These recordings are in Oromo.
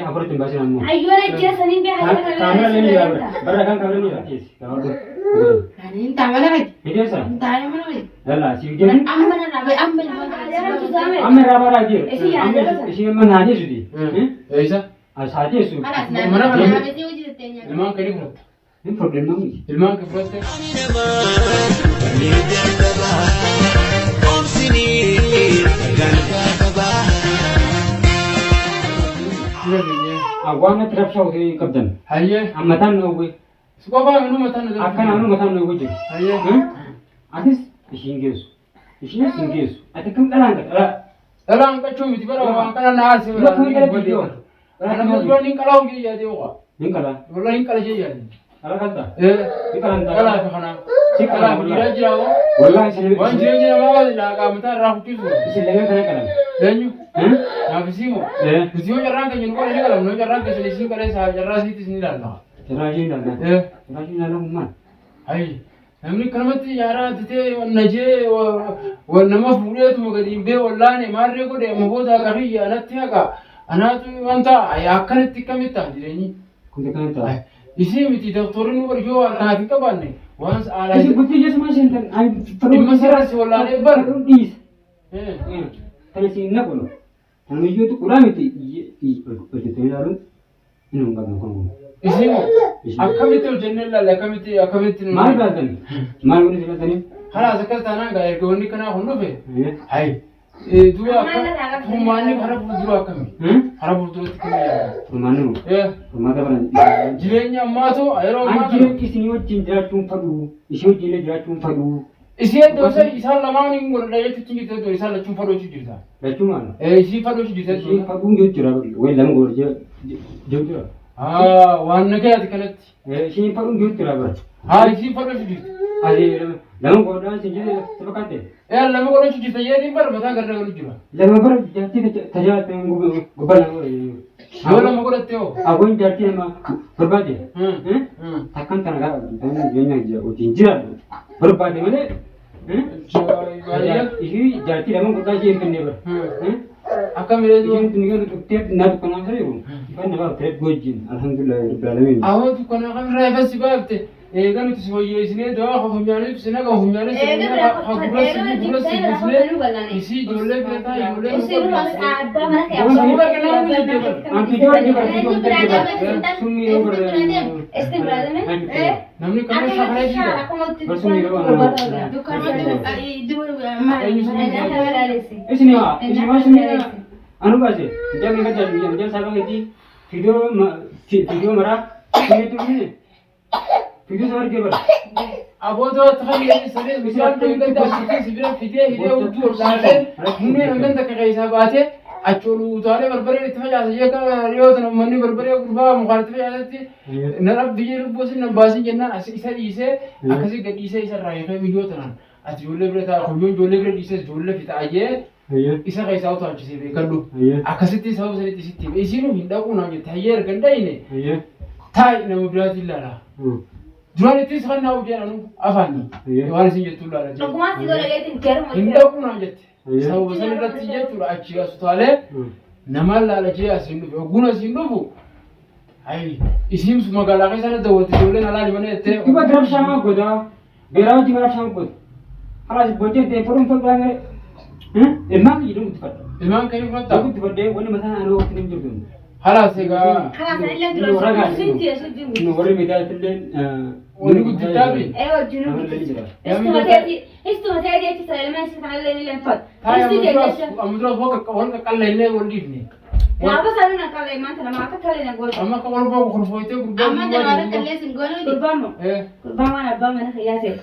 Hafuuratti hin baasin ammoo. Ayyoon ajjeesaniin beekaa jira Kaamera illee ni jira bara. Bara kan kaamera ni jira. Teessi. Gabaabduu. Ani hin ta'a mana fayyada. Ni teessa. Hin taa'e mana fayyada. Lallaa si hojjetu. Amma na dhabe amma ilmaan Amma irraa baraa jiru. Ishii yaa Amma jala. ishii amma naa teessuti. Eessa? As haa teessu. Kalaas Mana naa kana- dhabe hojii jettee nyaata. Ilmaan kee ni fudhatta. Hin fudhu ilmaan miti. Ilmaan kee fudhatte. Dura keenyee. Waan natti rabshaa otoo qabdan. Hayyee. Amma taan dhoowwe. Si qofaa minuu mataan na Akka naannoo mataan dhoowwe jiru. Hayyee. Atis ishiin geessu. Ishiinis hin geessu. Ati akkam dhalaan dhalaa. Dhalaan qachuu miti bara waan kana naa si Dura kamii dhala biyya Kana dura ni qalaa hojii yaadee oqa. Hin qalaa. Wallahi hin qala jee yaadee. Dhala qaltaa. Eh. Hin qalan ta'a. Qalaa fi kana. Si qalaa Qalaa fi wallahi. dhiiraa jira hoo. Wallahi isin Waan jireenya namaa laaqaa mataa irraa kuchiisu. isin lameen kana qalan. Eenyu? Naaf isii moo? Eh. Nuti yoo carraan keenya nu qala ni qalamna yoo carraan keessan isiin qalee isaa carraa isiitis ni ilaalla. Carraa isheen ilaalla. Eh. Carraa isheen ilaalla kun maal? Hayi. Namni kanumatti yaaraa ditee najee nama fuudheetuma gadi hin bee wallaane maarree godhe amma booda haqa kiyya anatti haqa anaatu wanta akkanatti akkamitti ta'a jireenyi. Kun akkana ta'a. Isii miti doktorri nu bari yoo harkaan hin qabaanne waan aalaa Isin bultii keessa maal seentan? Dhimma sirra si wallaalee bar. Dhiisa. Kana isin naqulu. Kamiyyuu tuquudhaa miti hojjetanii ilaaluun inni hin qabnu kun. Isii moo akkamitti hojjennee ilaalle akkamitti akkamitti nu. Maal ilaaltani? Maal wani ilaaltani? Kalaas akkas taanaan gaa erga wanni kanaa kun dhufe. Hayi. Duuba akka furmaanni karaa fuulduraa akkamii? Karaa fuulduratti kamii yaadda? Furmaanni moo? Furmaata baran. Jireenya ammaatu yeroo ammaa An kana. jireenya isinii wajjin jiraachuun fadhu, ishee wajjin illee jiraachuun fadhu. Isii iddoo isa isaan lamaan hin godhadha jechuutti jirti iddoo isaan lachuun fadhoo jechuu jirta. Lachuu maal? Isii fadhoo jechuu jirta. Ishee fadhuun jiru jira wayi lama godhu jiru jira. Waan nagayaati kanatti. Isheen fadhuun jiru jira bara. Haa isii fadhoo jechuu jirti. Ati lama godhaa isin jedhe si fakkaate. Lama godhachuu jirta jedhanii bara mataa garra galu jira. Lama bara jaartii tajaajila gubbaa lama godhe. Yoo lama godhatte hoo? Agoon jaartii nama barbaade. Takkan tana gara qabdu jireenya wajjin jiraadhu barbaade malee. Ishii jaartii lama godhaa ishee hin kennee bara. Akka miidhagdu. Isheen tun yoo dhuftee na dukkanaa isa jiru. Ifan na baafte wajjin alhamdulillah rabbil alamin. Awwa dukkanaa kamirraa ifan si baafte. Eega nuti si wayyeessinee dawaa funyaanis si naqa funyaanis si naqa gurra si gurra si buusnee isii ijoollee bira taa ijoollee nu Namni kamuu shakaree jira. Isin yaa isin waa isin anu baase jamni kan jaallu jam sababa keetii fidoo fidoo maraa fidoo turne fidoo sana argee bara. Aboota takhayya saree bishaan kan gadda si bira fidee hidhee hudduu ol dhaabee humni hangan takka keessaa baatee achi ol utaalee barbaree itti facaasa jee kan dhiyoo tana uummanni barbaree gurbaa mukaan itti facaasetti na rabbi jee lubbuu sin nan baasin jennaan as isa dhiisee akkasii gad dhiisee isa irraa hiikee miyyoo tanaan ati ijoollee bira ta'a kuyyoon ijoollee bira dhiisee ijoollee fixaa jee isa keessaa utaalchisee beekadhu akkasitti sababa sanitti isitti hime isiinuu hin dhaquu naan jette hayyee erga hin dhayine taa'i nama biraatiin ilaala. Duraan ittis kan naa hojii anu afaani waan isin jettu ilaala jee. Dhugumaan si godha jeetiin garuma. Hin dhaquu naan jette. Sababa san irratti jechuudha achi as utaalee namaan laala jee asiin dhufe ogguun asiin dhufu hayi isiin magaalaa keessa na dawwatte ijoolleen alaali mana jettee. Duba rabshaa maa godhaa? Beeraa hojii rabshaa maa godha? Kalaas bojjee ta'e fudhuun fudhaa gara. Ilmaan kiyya dhuma guddifadha. Ilmaan kee ni fudhattaa? Guddifadhee wanni mataa naannoo waqtii hin jirtu. Halaas egaa. Kalaas illee dura sin jira sin jiru. Warri miidiyaatti illee. Wanni guddiftaa fi. Ee wajjin Istuma ta'ee jechi sana ilmaan isii kanallee ni leenfatu. Taa'ee amma duraas waan qaqqalla illee wal dhiifne. Gaafa sana na qala ilmaan tana maa akka kalee na godhu. Amma akka wal booku kolfooytee gurbaa. Amma dalagaa kallee sin goonuu Gurbaa moo? Gurbaa waan abbaa mana kiyyaa ta'e.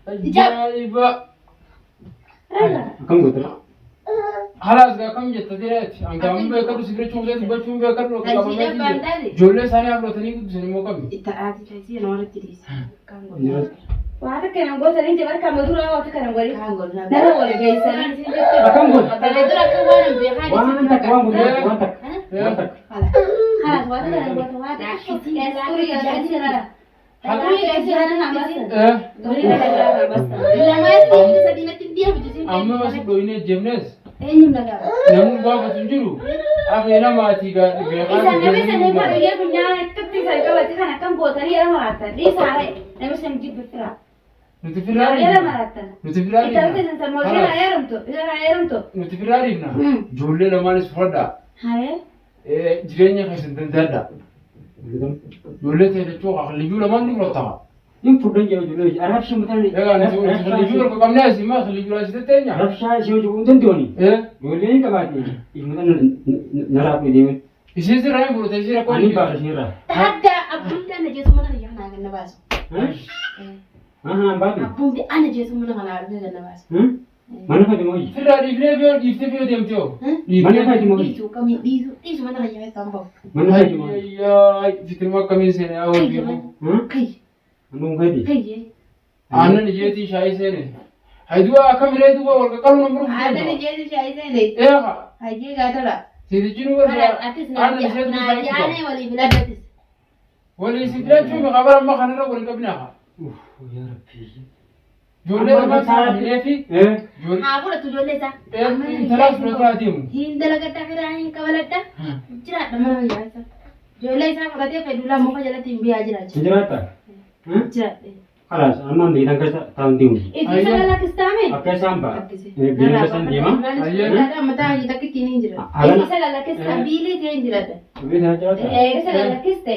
Ajaa'iba. Akkam gootara? Halaas gaa kam jetta direeti. Angaamu beekadhu si bira cuuqee dubbachuun beekadhu akka qabamee jira. Ijoollee isaanii afrootanii guddisan immoo qabni. Itti haati taasise nama irratti dhiise. Kaan godhu. Waan akka nan gootanii jira barka amma dura waan akka nan godhi. Kaan godhu. Nama wal geessanii sin jette. Akkam goota? Kana dura akka waan hin beekaa Waan takka waan guddaa waan takka. Waan takka. Kalaas waan akka nan goota waan akka. Turii galchanii jira. Turii galchanii na basta. Turii galchanii na basta. Lamaan sadii natti hin deebitu. Amma as dhoyinee jemnes. Eenyuun na gaafata? Namni gaafatu hin jiru. Akhi namaatii beekaa. Isa namni sanii bariyyee funyaan akkatti isaan qabate kan akkam gootanii yeroo maraattan. Dhiisaa ra'e namni san jibbu fira. Nuti firraa Yeroo dhiifna. maraattan. Nuti firraa Intalli dhiifna. isin sammuu ishee haa heerumtu. Ishee haa heerumtu. Nuti firraa dhiifna. Ijoollee lamaanis fudhadhaa. Haree. Jireenya keessan danda'adhaa. Ijoollee ta'e jechuu liyyuu lamaan ni fudhatama. Hin fudhan jedhu ijoollee arabsha mataan. Egaa nuti liyyuu tokko qabnee asii maa liyyuu asii teenya. Rabshaa ishee hojii hin danda'ani. Ijoollee hin qabaate. Mataan naraa fi deemen. Isheen sirraa hin fudhate ishee rakkoo Ani baasa ishee irraa. Hadda abbumti ana jeesu mana kiyya kanaa ganna baasu. Ahaa baatu. Abbumti ana jeesu mana kanaa dhufee ganna baasu. Mana fayyadamu hojii. Firraa dhiifnee fi dhiiftee fi deemtee hoo. Mana fayyadamu hojii. Dhiisu kamii dhiisu dhiisu mana kiyya keessaa hin bahu. Mana fayyadamu hojii. Ayyaa fitinuma akkamiin seenee haa hojii. Kiyya Anuu fayyadi. kiyya. Aannan ijeetii shaayii seene. Hayduu akkam iree duuba wal qaqqalu nama Aannan dhufu. ijeetii shaayii seene. Eeqa. Hayyee gaatala. Siitichi nu barra. Atis Aannan isheetu naa shaayii aanee dhufa. walii filadhatis. Walii si filachuun qabara amma kanarra wal qabnaa. Uff yaa rabbi. Ijoollee lamaan isaa fi ijoollee Haa fudhatu ijoollee isaa. intalaas fudhatee haa deemu. Hin dalagadhaa firaa hin kabaladhaa. Jiraadha mana kiyya keessa. Ijoollee isaa fudhatee fedhuulaa muka jalatti hin biyyaa jiraachisa. Hin jiraata? Jiraadhe. Kalaas ammaan beektan keessa taa'an deemu. Itti sana lakkistaame. Akka isaan ba'a. Biyya keessan deema. Mataa hojii takka ittiin hin jira. Itti sana lakkistame. Biilii ta'e hin jiraadha. Biyya sana jiraata. Eega sana lakkiste.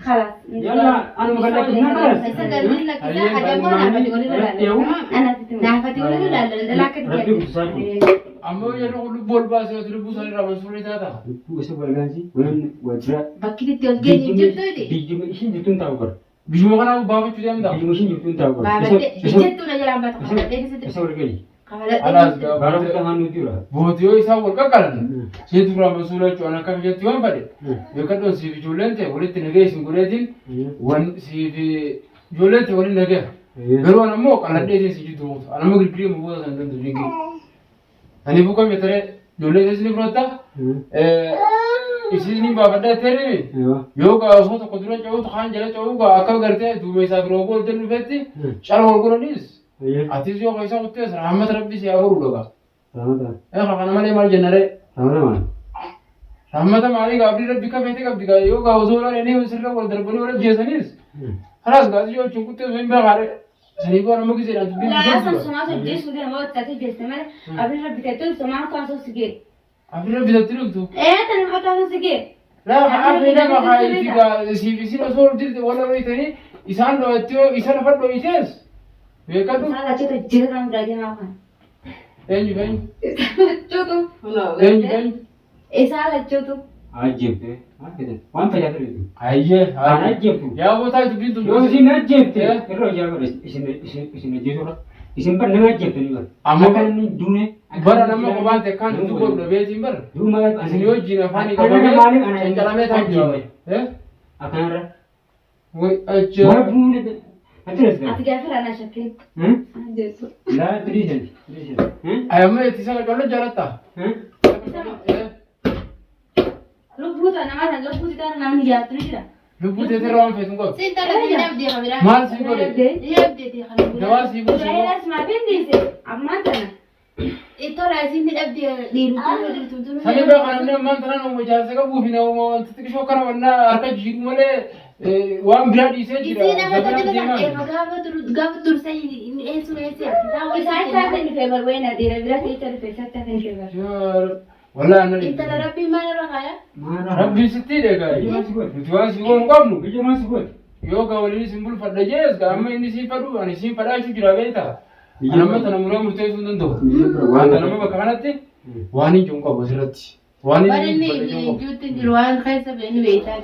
Kalaas. Yalla anuma kan lakkisna kalaas. Isa galii lakkisaa adamoo naafati walirra ilaalla. Anaatti Naafati walirra ilaalla. Daldala akka Rabbi guddisaa jiru. Amma yoo lubbuu ol baasee yoo lubbuu isaanii irraa mansuurri taata. Lubbuu isa balgaansi waan waajjira. Bakki itti ol geenye jirtuuti. Biyyuma ishiin jirtuun taa'u bara. Bishuma kanaaf baafachuu deemta. Biyyuma ishiin jirtuun taa'u bara. Baabattee ijjattuudha jalaan baatu. Kafaladhee keessatti. Isa wal gahi. Alaas Kafaladhee. Gaara guddaa haan nuti jira. Bootii yoo isaan wal qaqqalan see duraan mansuura jechuun akka biyyatti waan fadhe beekadhoon siif ijoolleen ta'e walitti nagee isin godheetiin wan siif ijoolleen ta'e waliin nagee. Garuu an ammoo qalladheetiin si jidduu mutu. An amma girgirii mu booda san danda'u jingii. Ani buka meetare ijoollee isii ni fudhatta. Isii ni baafadha jettee deemi. Yoo gaa osoo tokko dura ce'uutu kaan jala ce'uu gaa akka gartee duuba isaa biroo gool jedhu dhufetti cala wal godhanis atis yoo keessa kuttees rahmata rabbi si haa godhu dhagaa. Eegaa kana malee maal jenna ree? Rahmata maalii gaa abdii rabbi kafeete qabdi gaa yoo gaa osoo olaanee ni sirra wal darbanii wal ajjeesanis kanaas gaa yoo achiin kuttees hin beekaa ree. Sanii boo nama giseedhaan dubbiin Laa san dubbiin sumaa hojjeessu deema wata jette malee abin rabbi ta'e sumaa kaasoo sigee. Abdii rabbi tatti dhuftu. Ee tan maqaa sigee. Laa afii nama haa gaa siif isin osoo ol jirte wal dhoyitanii isaan dho'attee yoo isa lafa dhoyitees beekadhu. Isaan achitti hojjetan biraa deemaa kan. Eenyu eenyu Lachuutu. eenyu eenyu. Isaan lachuutu. Ajjeefte. Waan tajaajila jiru. Ayyee. Aan ajjeeftu. Yaa bootaa dubbiin tun. Yoo isin ajjeefte irra hojii godhe isin isin isin ajjeesurra isin bar nama ajjeeftanii bara. Amma Akka namni duune. bara nama qophaan ta'e kan dubbii godhu dhabeetiin bara. Duuma Isin wajjin afaan Akkana qabamee maaliif ana cancalamee taa'u jira. Eh? Akkanarra. Way acha. Waan duune. Ati Ati rasgaa. gaafa raanaa shakkiin. Jechuudha. Laa tiriisan tiriisan. Ayamma itti sana qallo jaalatta. Lubbuu ta'a namaa ta'a lubbuu ta'a namni jaallatu ni jira. Lubbuu teetirra waan feetu hin qabdu. Siin tala ni dhabdee kabira. Maal siin godhe? Ni dhabdee ta'e kana bira. Gabaa sii buusu. Israa'elas maatiin dhiise ammaan tana. Tola isin ni dhabdee dhiirtuu dhiirtuu. Sanii bira kan namni ammaan tanaan uuma jaarsa qabuu fi nama wanti xiqqishoo kana wannaa harka jiidhu malee waan biraa dhiisee jira. Isin nama Zabanaan tajaajila deemaa. eefa gaafa dur gaafa dursa eessu eessi Isaan taate ni feebar wayina dhiira bira keessa dhufe isaan taate ni feebar. Wallaahi annan Intala rabbii maal irra kaaya? Rabbii sitti dheegaa. Biyya maal si godhe? Nuti waan si goonu qabnu. Biyya maal si godhe? Yoo gaa waliin isin bulfadha jees gaa amma inni siin fadhu ani siin fadhaa jechuu jira beektaa. Ani amma tana muree murteessuu hin danda'u. Waan Waan nama bakka kanatti waan hin jiru qabu asirratti. Waan Waan inni inni bulfadha jiru qabu. ijuutti hin jiru waan keessa beenu beektaa.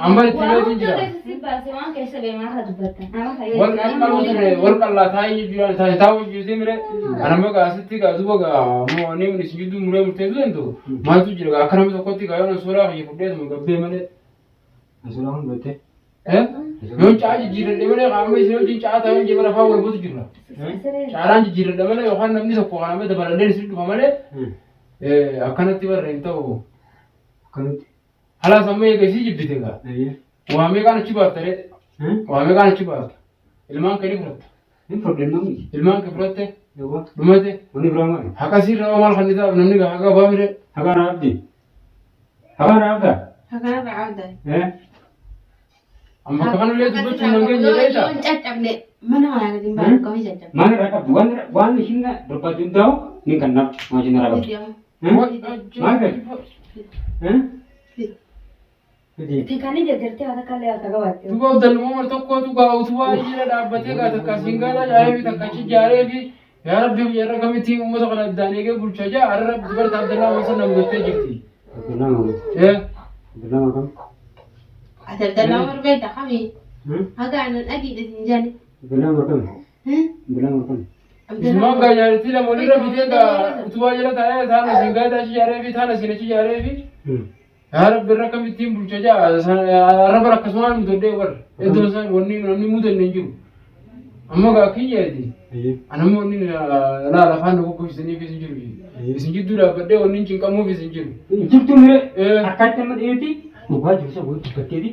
Amma itti Waan beeku hunda jira. keessa si baase waan keessa bee maal haa dubbatta. Nama Wal fayyadu. qal'oo ture wal qal'aa taa'ee jira taa'ee taa'uu jirti mire. Ani amma gaa asitti gaa duuba gaa moo ani isin jidduu muree murteessuu danda'u. Maaltu jira gaa akka namni tokkotti gaa yoo suuraa kiyya fudheetuma gabbee malee. Suuraa kun gootee. Yoon caa jijjiirradhe malee qaama isin wajjin caa ta'ee jibara afaan wal buutu jira. Caalaan jijjiirradhe malee yookaan namni tokko kan amma dabalalleen isin dhufa malee akkanatti barra hin ta'u. Akkamitti? Halaas amma eega isii jibbite gaa. Waamee kaan achi baafta ree. Waamee kaan achi baafta. Ilmaan kee ni fudhatta. Hin fudhanne namni. Ilmaan kee fudhatte. Eewwa. Dhumate. Wanni biraa maali? Haqa siirraa maal kan taa'u namni haqa qabaa mire. Haqa irraa abdi. Haqa irraa abda. Hakanarraa abda. Eh? Amma bakka kanallee dubbachuun nan geenye beektaa? Yoo hin caccabne mana waa gadi hin baanu kamii caccabne. Maal irraa qabdu? Waan waan ishiin barbaaddu hundaa'u ni kennaaf waan ishiin irraa qabdu. Maal fedhi? Eh? Fidi. Tikanii jarjartee waan akka illee akka qabaatte. Duuba Abdalluma Umar tokkootu gaa utubaa jala dhaabbatee gaa takka asiin gaalaa jaaree fi takka achi jaaree fi yaa Rabbi biyya irra kamitti uummata kana addaan eegee bulcha jaa har'a dubarta Abdallaa Umar sana gudattee jirti. Abdallaa Umar. Eh, Abdallaa Umar kam? Ati Abdallaa Umar beekta kamii? Hmm? Haga aannan adiidha siin jedhe. Abdallaa Umar kam? Abdallaa Umar kam? Isumaan gaa jaartii lama walirra fidee gaa utubaa jala taa'ee taan asiin gaalaa achi jaaree fi taan asiin achi jaaree fi Hmm. yaa Rabbi irra kamittiin bulcha jaa har'a bara akkasumaan mudadhee warra iddoon isaan wanni namni mudanne hin jiru. Amma gaa kiyyaati. Ayyee. Anammoo wanni laala afaan na goggogsaniif isin jiru. Isin jidduu dhaabbadhee wanni hin cinqamuuf isin jiru. Jirtu mire Eh. akkaatti amma dhiyeetti dhugaa jiru isa wayii dubbatteeti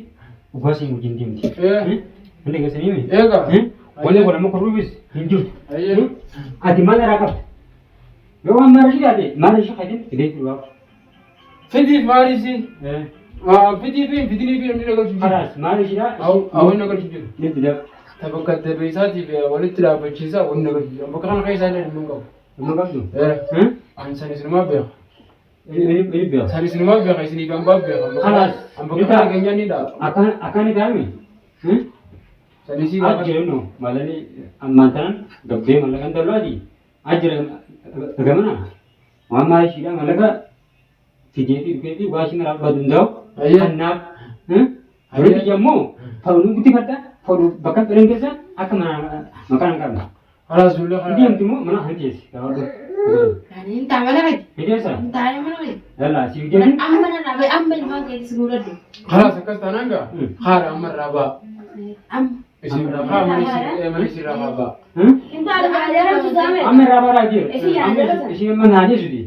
dhugaa siin wajjin deemti. Eh. Wanni keessanii himi. Eegaa. Wanni kun amma korruufis hin jirtu. Ayyee. Ati maal irraa qabda? Yoo waan maal ishee taate maal ishee fayyadamte fidee jiru baaf. Fidiif maaliif si? Fidiif hin fidiniif namni na galchu jiru. Kalaas maal isheedhaa? Hawwi na galchu jiru. Ni fida. Ta bakka dabeessaatiif walitti dhaabbachiisaa wanni na galchu jiru. Bakka kana keessaa illee dhimma hin qabu. Amma qabdu? Eh. Ani san isinumaa beeka. Inni beeka. San isinumaa beeka isiniif hambaa beeka. Kalaas. Bakka kana keenyaa ni dhaaba. Akkaan akkaan ni taa'ame? San isii gaafa. Ajjira no malani ammaan tanan gabbee mallaqa hin adi ajjira gamana waan maal ishiidha mallaqa fidee fi dhufee fi waa ishiin irraa barbaadu hundaa'u Ayyee. kanaaf yeroo biyya immoo fa'uun guddifadha fa'uun bakka fedhan keessa akka mana maqaan hin qabne. Kalaas ijoollee kana. Deemti immoo mana hin teessi. Ani hin taa mana fayyadu. Hin teessa? Hin taa'ee mana fayyadu. Yallaa si deemti. Amma na dhaabee amma ilmaan keetis guuradhu. Kalaas akkas taanaan gaa haadha amma irraa ba'a. Amma. Isin haa mana isin irraa haa ba'a. Hin taatu jaajaramtu saame. Amma irraa baraa jiru. Isin yaada Isin amma naa teessuti.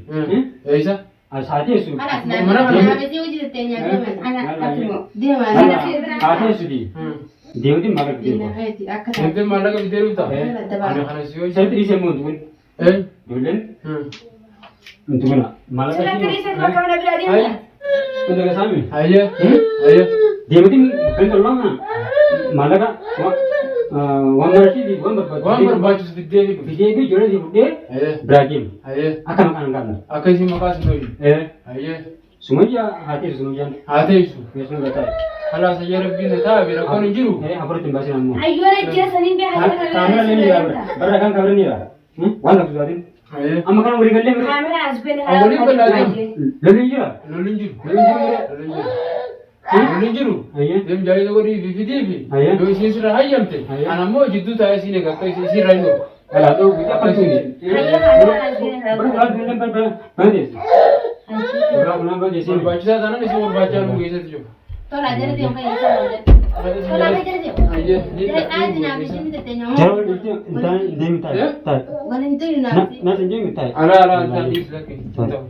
Eessa? As haa teessu. Kalaas Mana kana- naabee hojii jettee nyaatee mana. Ana atimo. Deema. Haa teessuti. Deemti mallaqa fidee Diina keeti akka taate. Deemtee maallaqa fidee dhufta? Ani kana si hojii. Sirriitti dhiisee immoo wanti kun Eh? ijoolleen wanti kun mallaqa Sirriitti dhiisee bakka mana biraa deemta. Kun daga saami. Hayyee. Hayyee. Deemti ganda lama mallaqa waan marasii waan barbaadu. Waan barbaachisu fiddee fidu. Fidee fi ijoollee si fudhee Hayyee. biraa deema. Hayyee. Akka maqaan hin qabne. Akka isin maqaa isin hojii. Hayyee. Sumayyaa haa teessu sumayyaan. Haa teessu. Keessuma gataa. Kalaas hayyee rabbiin na ta'a bira kun hin jiru. Hafuuratti hin baasin ammoo. Ayyoon ajjeesaniin beekaa Kaameraa illee ni jira bara. Bara kan kaameraa ni jira. Waan lakkisu taateen. Hayyee. Amma kana walii gallee mire. Kaameraa as bene Waliin bal'aa Lolli hin jira. Lolli hin jiru. Lolli hin jiru mire. Lolli hin jiru. Lolli hin jiru. Hayyee. Deem jaalala godhii fi fidii fi Hayyee. yoo isiin sirra hayyamte Hayyee. ana immoo jidduu taa'ee isiin eega akka isiin sirra hin dhorku. Alaa dhoo guddaa Akka isiin Hayyee kaameraa as bene Bara ulaa duudhaan bara bara teessu. Ulaa ulaa bara teessu. barbaachisaa taanaan isin barbaachaa nu keessatti jiru. Tola jala deemu kan hin Tola jala deemu. Hayyee. Ni Jala dhaati naaf isheen tettee nyamu. Jara wal dhufte hin taane hin deemi taa'e. Taa'e. Wal hin ta'u naaf. Naas hin deemi taa'e. Alaa alaa hin taane dhiisi lakki. Hin ta'u.